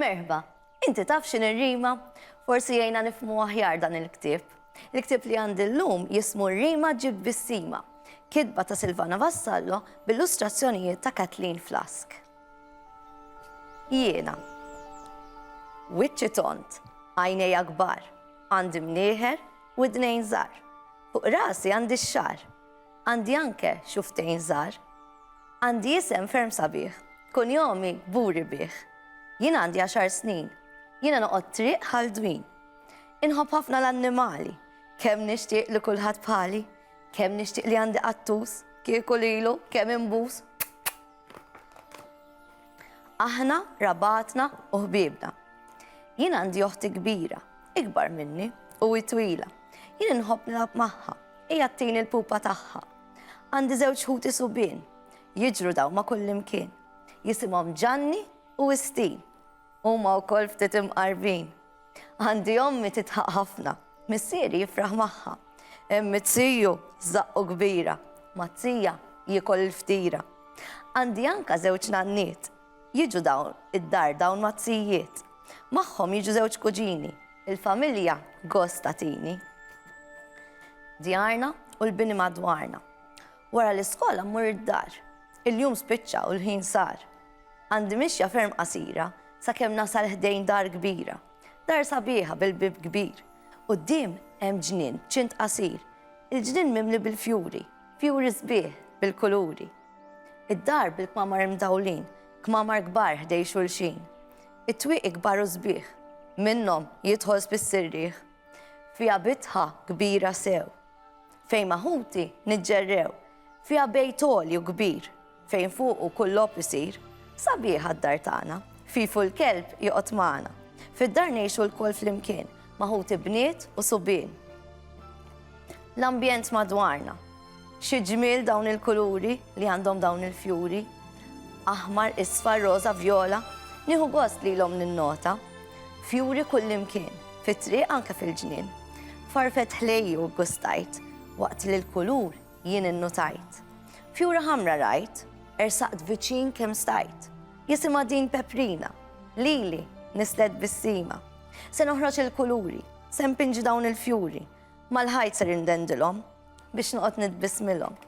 Merħba! Inti taf x'inhi r-rima? Forsi jgħinna nifhmu aħjar dan il-ktieb. Il-ktieb li għandi llum jismu R-Rima Ġib Bissima, kitba ta' Silvana Vassallo b'illustrazzjonijiet ta' Kathleen Flask. Jiena. Wiċċi tond, għajnejja kbar, għandi mnieħer, widnejn żgħar. Fuq rasi għandi x-xagħar. Għandi anke xufftejn żgħar. Għandi isem ferm sabiħ. Kunjomi kburi bih. Jien għandi għaxar snin. Jiena noqgħod Triq Ħal Dwin. Inħobb ħafna l-annimali. Kemm nixtieq li kulħadd bħali. Kemm nixtieq li għandi qattus. Kieku lilu kemm inbus. Aħna rabatna u ħbiebna. Jien għandi oħti kbira, ikbar minni u hi twila. Jien inħobb nilgħab magħha, hija ttini l-pupa tagħha. Għandi żewġ ħuti subien, jiġru dawn ma' kullimkien. Jisimhom Ġanni u Wistin. Huma wkoll ftit imqarbin. Għandi ommi tidħaq ħafna. Missieri jifraħ magħha. Hemm it-tiju żaqqu kbira. Mat-tija jiekol il-ftira. Għandi anka żewġ nanniet. Jiġu dawn id-dar dawn mat-tijiet. Magħhom jiġu żewġ kuġini. Il-familja gost tagħtini. Djarna u l-bini madwarna. Wara l-iskola mmur id-dar. Il-jum spiċċa u l-ħin sar. Għandi mixja ferm qasira sakemm nasal ħdejn dar kbira. Dar sabiħa bil-bieb kbir. Quddiem hemm ġnien b'ċint qasir. Il-ġnien mimli bil-fjuri, fjuri sbieħ bil-kuluri. Id-dar bil-kmamar imdawlin, kmamar kbar ħdejn xulxin. It-twieqi kbar u sbieħ, minnhom jidħol spiss ir-riħ. Fiha bitħa kbira sew. Fejn ma' ħuti niġġerrew. Fiha bejt għoli u kbir. Fejn fuqu kull logħob isir. Sabiħa d-dar tagħna. Fifu l-kelb joqgħod magħna. Fid-dar ngħixu lkoll flimkien. Ma' ħuti bniet u subien. L-ambjent madwarna. Xi ġmiel dawn il-kuluri li għandhom dawn il-fjuri. Aħmar, isfar, roża, vjola. Nieħu gost lilhom ninnota. Fjuri kullimkien, fit-triq anke fil-ġnien. Farfet ħlejju u ggustajt, waqt li l-kulur jien innutajt. Fjura ħamra rajt, ersaqt viċin kemm stajt. Jisimha din Peprina, lili nislet bissima. Se noħroġ il-kuluri, se npinġi dawn il-fjuri, mal-ħajt ser indendilhom biex noqgħod nitbissmilhom.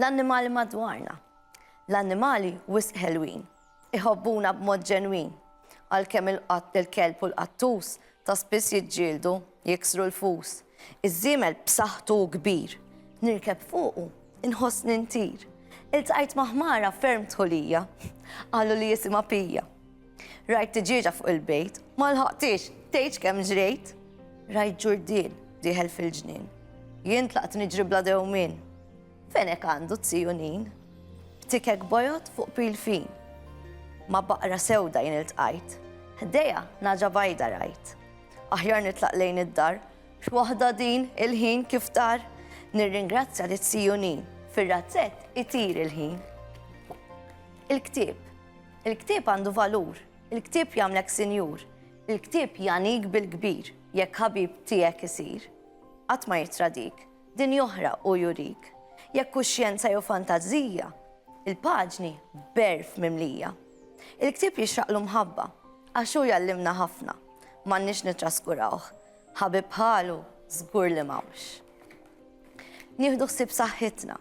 L-annimali madwarna. L-annimali wisq ħelwin. Iħobbuna b'mod ġenwin. Għalkemm il-qatt, il-kelb u l-qattus ta' spiss jiġġieldu, jiksru l-fus. Iż-żiemel b'saħħtu u kbir. Nirkeb fuqu, inħossni ntir. Iltqajt ma' ħmara ferm dħulija. Qalu li jisimha Pija. Rajt tiġieġa fuq il-bejt, ma lħaqtix, tgħidx kemm ġrejt. Rajt ġurdien dieħel fil-ġnien. Jien tlaqt niġri bla dewmien. Fenek għandu t-tiju Nin. B'tikek bojod fuq pil fin. Ma' baqra sewda jien iltqajt. Ħdejha nagħġa bajda rajt. Aħjar nitlaq lejn id-dar. X'waħda din, il-ħin kif tar. Nirringrazzja lit-tiju Nin. Fir-razzett itir il-ħin. Il-ktieb. Il-ktieb għandu valur. Il-ktieb jagħmlek sinjur. Il-ktieb jagħnik bil-kbir. Jekk ħabib tiegħek isir. Qatt ma jittradik. Dinja oħra hu jurik. Jekk hux xjenza jew fantażija, il-paġni b'għerf mimlija. Il-ktieb jixraqlu mħabba, għax hu jgħallimna ħafna. M'għandniex nittraskurawh. Ħabib bħalu żgur li m'hawnx. Nieħdu ħsieb saħħitna.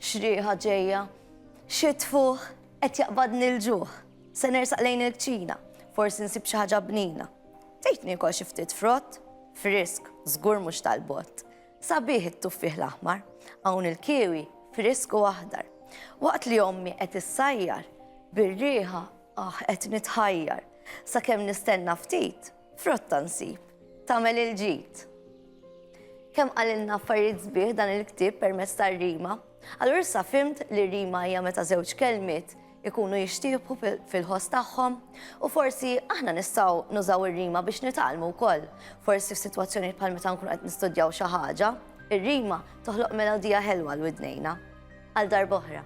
X'riħa ġejja! Xi tfuħ! Qed jaqbadni l-ġuħ. Se nersaq lejn il-kċina, forsi nsib xi ħaġa bnina. Tgħid niekol xi ftit frott? Frisk, żgur mhux tal-bott. Sabiħ it-tuffieħ l-aħmar, hawn il-kiwi frisk u aħdar. Waqt li ommi qed issajjar, bir-riħa ah qed nitħajjar. Sakemm nistenna ftit, frotta nsib, tagħmel il-ġid. Kemm qalilna affarijiet sbieħ dan il-ktieb permezz tar-rima. Allura issa fhimt li rima hija meta żewġ kelmiet ikunu jixtiebħu fil-ħoss tagħhom u forsi aħna nistgħu nużaw ir-rima biex nitgħallmu wkoll. Forsi f'sitwazzjonijiet bħal meta nkunu qed nistudjaw xi ħaġa, ir-rima toħloq melodija ħelwa l widnejna. Għal darb'oħra.